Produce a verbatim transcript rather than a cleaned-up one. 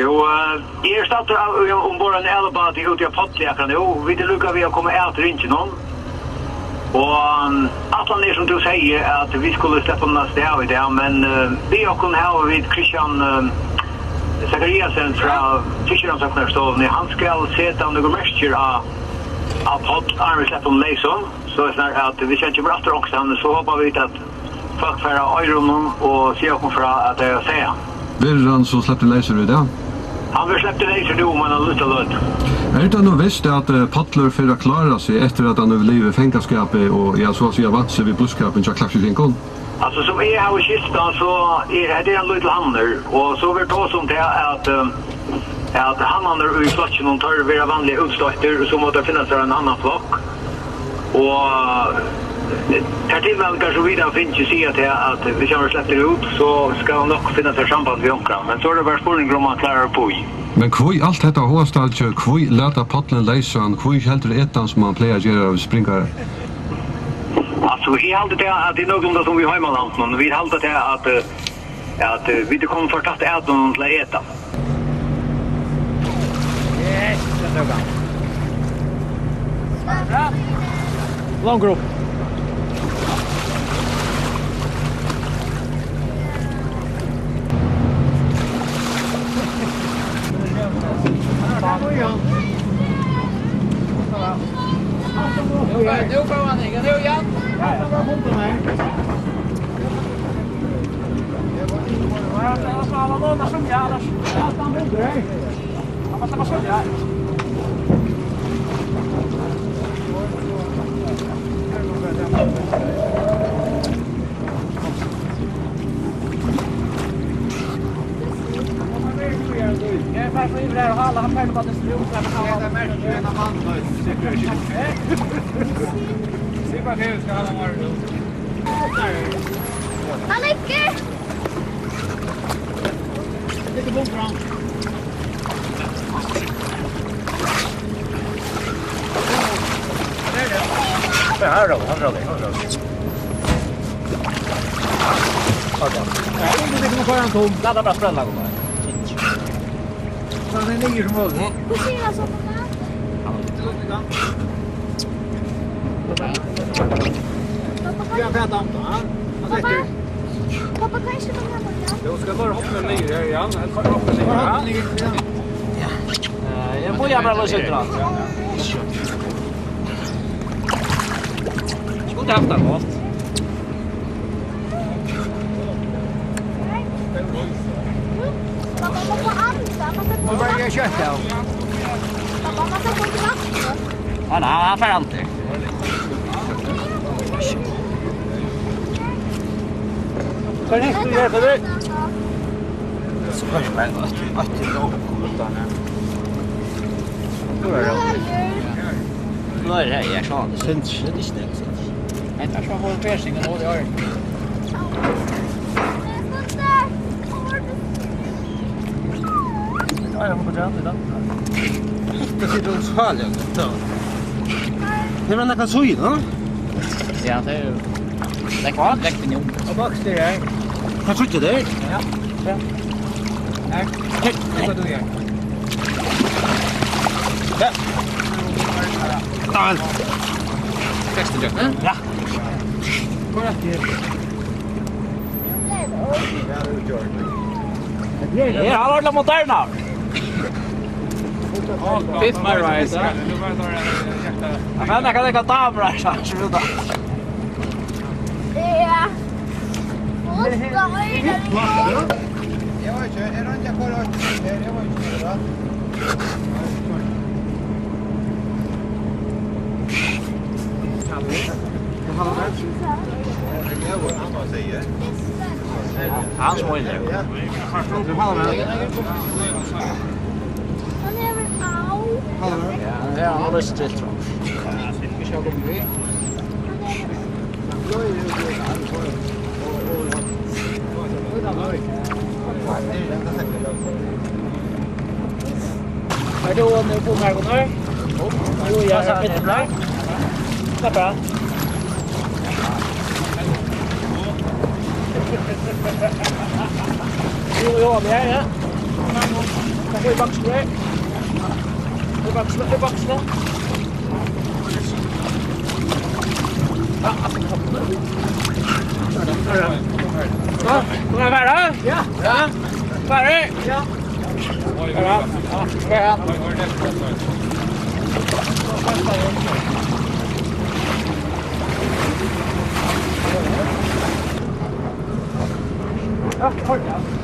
Jú, eh, eg eri staddur av, um, umborð ein ælibáti úti á Pálli akkurát nú. Vit eru líka við at koma at ringinum. Og, um, ætlanin er, sum tú segði, at vit skulu sleppa honum avstað í dag, men, eh, við okkum hava vit Kristian, eh, Zachariasen frá Fiskirannsóknarstovuni. Hann skal seta nøkur merkir á, á Páll, áðrenn vit sleppa honum leysum. So er snart at vit senda yvir aftur onkustaðni, so hopa vit at fólk fara á oyrunum og siga okkum frá at tey hava sæð hann. Verður hann so sleptur leysur í dag? Hann verður sleptur leysur nú um eina lítla løtu. Er tað nú vist at, eh, Pallur fer at klára seg eftir at hann hevur livað í fangaskapi og, ja, so at siga, vant seg við blíðskapin hjá Klaksvíkingum? Altso, sum eg havi skilt hann, so er, hetta er ein lítil hannur, og so verður tosað um tað at, eh, at hannarnir í flokkinum, teir verða vanliga útstoyttir, og so má teir finna sær ein annan flokk. Og, eh, tær tilmælingar, sum vit hava fingið, siga tað, at viss hann verður sleptur út, so skal hann nokk finna sær samband við onkran. Men so er tað bara spurningur, um hann klárar upp í. Men hví alt hetta háastalgið? Hví lata Pállin leysan? Hví ikki heldur eta hann, sum hann plagar at gera við springarar? Altso, eg haldi tað, at tað er nøkulunda sum í heimalandinum. Vit halda tað, at, eh, at, eh, vit eru komin for tætt at honum til at eta. Yes, tað tók hann. Bra. Langur upp. Nú kom hann, Inge. Nú, Jan. Hann liggur! Ja, her er det, her er det, her er det. Ja, det er ikke noe foran tom. La det bare sprelle, kom her. Så han er nye som mulig. Hva sier jeg så på det? Ja, hva er det da? Han sitter. Pappa, kan jeg ikke komme her, Maria? Jo, skal bare hoppe ned her, ja. Eller bare hoppe ned her, ja. Ja. Eh, jeg må gjerne bare løse ut, da. Skulle ikke hatt den godt. Pappa, pappa, pappa, pappa. Nå ble jeg kjøtt, ja. Pappa, pappa, pappa. Han, han, han får alltid. Oj, oj, oj, oj. Hvat er det du gjør for det? Så kanskje bare at vi, at vi lå på kommentaren her. Nå er det her, jeg skjønner. Syns ikke, det er ikke det, syns ikke. Nei, det er så for persing, og nå er det her. Ja, jeg må gå til andre, da. Det sitter hos Harley, da. Det var noe så i, da. Ja, det er jo, det er ikke direkte nå. Og bakst det her. Hva tror du det er? Ja. Ja. Her. Hei. Hva du gjør? Ja. Ja, vel. Teksten, ja. Ja. Hvor er det? Ja, han har ordnet moderna. Fifth my rise, ja. Men jeg kan ikke ta med deg, så slutt da. Ja. Hon skal øyne. Jeg var ikke, jeg var ikke for å, jeg var ikke for å. Han som var inne. Ja, han har lyst til, tror jeg. Har du en på meg nå? Har du, jeg er Petter Blei. Slapp av. Jo, jo, vi er, ja. Takk for baksløy. For baksløy, for baksløy. Ja, nå er vi ferdig. Ja. Ja. Ferdig. Ja. Ja. Ja. Ja, hold da.